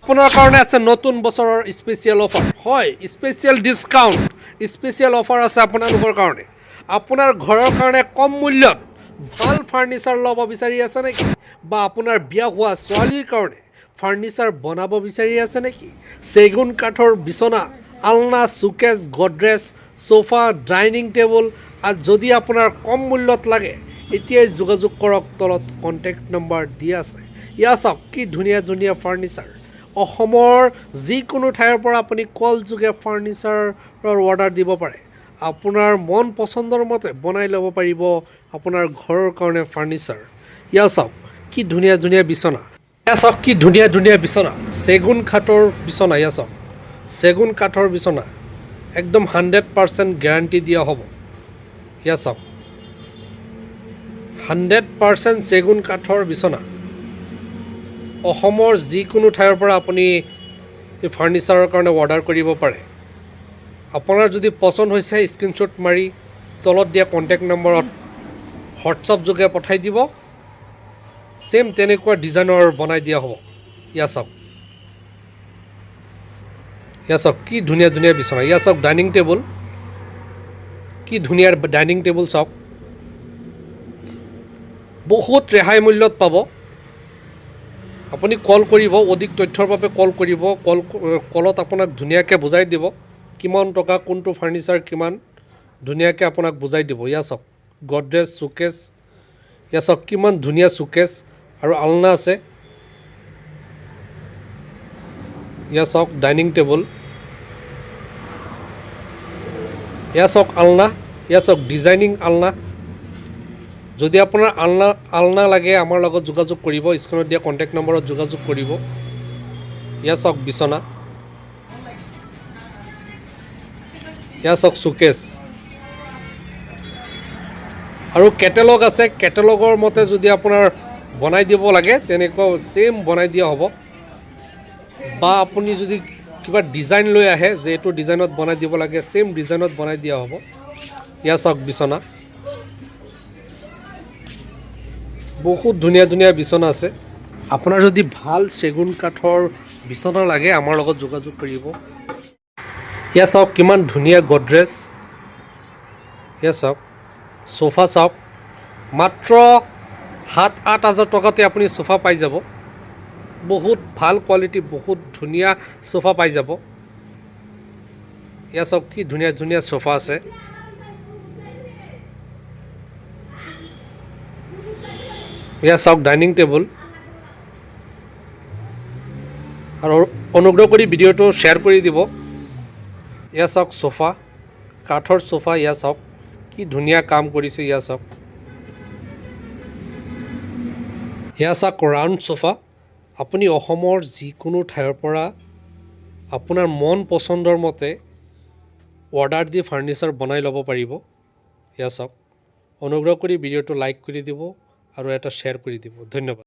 আপোনাৰ কাৰণে আছে নতুন বছৰৰ স্পেচিয়েল অফাৰ। হয়, স্পেচিয়েল ডিছকাউণ্ট, স্পেচিয়েল অফাৰ আছে আপোনালোকৰ কাৰণে। আপোনাৰ ঘৰৰ কাৰণে কম মূল্যত ভাল ফাৰ্নিচাৰ ল'ব বিচাৰি আছে নেকি? বা আপোনাৰ বিয়া হোৱা ছোৱালীৰ কাৰণে ফাৰ্নিচাৰ বনাব বিচাৰি আছে নেকি? চেগুন কাঠৰ বিচনা, আলনা, চুকেছ, গডৰেজ, চোফা, ডাইনিং টেবুল আৰু যদি আপোনাৰ কম মূল্যত লাগে, এতিয়াই যোগাযোগ কৰক। তলত কণ্টেক্ট নম্বৰ দিয়া আছে। ইয়াত চাওক, কি ধুনীয়া ধুনীয়া ফাৰ্নিচাৰ। অসমৰ যিকোনো ঠাইৰ পৰা আপুনি কল যোগে ফাৰ্নিচাৰৰ অৰ্ডাৰ দিব পাৰে। আপোনাৰ মন পচন্দৰ মতে বনাই ল'ব পাৰিব আপোনাৰ ঘৰৰ কাৰণে ফাৰ্নিচাৰ। ইয়াত চাওক, কি ধুনীয়া ধুনীয়া বিচনা। ইয়াত চাওক, কি ধুনীয়া ধুনীয়া বিচনা, চেগুন কাঠৰ বিচনা। ইয়াত চাওক, চেগুন কাঠৰ বিচনা, একদম 100% গেৰাণ্টি দিয়া হ'ব। ইয়াত চাওক, 100% চেগুন কাঠৰ বিচনা। অসমৰ যিকোনো ঠাইৰ পৰা আপুনি এই ফাৰ্নিচাৰৰ কাৰণে অৰ্ডাৰ কৰিব পাৰে। আপোনাৰ যদি পচন্দ হৈছে, স্ক্ৰীনশ্বট মাৰি তলত দিয়া কণ্টেক্ট নম্বৰত হোৱাটছআপ যোগে পঠাই দিব। ছেইম তেনেকুৱা ডিজাইনৰ বনাই দিয়া হ'ব। ইয়াত চাওক, ইয়াত চাওক, কি ধুনীয়া ধুনীয়া বিচনা। ইয়াত চাওক, ডাইনিং টেবুল, কি ধুনীয়া ডাইনিং টেবুল চাওক। বহুত ৰেহাই মূল্যত পাব। আপুনি কল কৰিব, অধিক তথ্যৰ বাবে কল কৰিব। কলত আপোনাক ধুনীয়াকৈ বুজাই দিব, কিমান টকা, কোনটো ফাৰ্নিচাৰ কিমান, ধুনীয়াকৈ আপোনাক বুজাই দিব। ইয়াত চাওক, গডৰেজ, চুকেছ। ইয়াত চাওক, কিমান ধুনীয়া চুকেছ আৰু আলনা আছে। ইয়াত চাওক, ডাইনিং টেবুল। ইয়াত চাওক, আলনা। ইয়াত চাওক, ডিজাইনিং আলনা। যদি আপোনাৰ আলনা লাগে, আমাৰ লগত যোগাযোগ কৰিব। স্ক্ৰীণত দিয়া কণ্টেক্ট নম্বৰত যোগাযোগ কৰিব। ইয়াত চাওক, বিচনা। ইয়াত চাওক, চুকেছ আৰু কেটেলগ আছে। কেটেলগৰ মতে যদি আপোনাৰ বনাই দিব লাগে, তেনেকুৱা ছেইম বনাই দিয়া হ'ব। বা আপুনি যদি কিবা ডিজাইন লৈ আহে যে এইটো ডিজাইনত বনাই দিব লাগে, ছেইম ডিজাইনত বনাই দিয়া হ'ব। ইয়াত চাওক, বিচনা, বহুত ধুনীয়া ধুনীয়া বিচনা আছে। আপোনাৰ যদি ভাল চেগুন কাঠৰ বিচনা লাগে, আমাৰ লগত যোগাযোগ কৰিব। ইয়াত চাওক, কিমান ধুনীয়া গডৰেজ। ইয়াত চাওক, চোফা চাওক। মাত্ৰ 7-8 হাজাৰ টকাতে আপুনি চোফা পাই যাব। বহুত ভাল কোৱালিটি, বহুত ধুনীয়া চোফা পাই যাব। ইয়াত চাওক, কি ধুনীয়া ধুনীয়া চোফা আছে। ইয়াত চাওক, ডাইনিং টেবুল। আৰু অনুগ্ৰহ কৰি ভিডিঅ'টো শ্বেয়াৰ কৰি দিব। ইয়াত চাওক, চোফা, কাঠৰ চোফা। ইয়াত চাওক, কি ধুনীয়া কাম কৰিছে। ইয়াত চাওক, ইয়াত চাওক, ৰাউণ্ড চোফা। আপুনি অসমৰ যিকোনো ঠাইৰ পৰা আপোনাৰ মন পচন্দৰ মতে অৰ্ডাৰ দি ফাৰ্নিচাৰ বনাই ল'ব পাৰিব। ইয়াত চাওক, অনুগ্ৰহ কৰি ভিডিঅ'টো লাইক কৰি দিব আৰু এটা শ্বেয়াৰ কৰি দিব। ধন্যবাদ।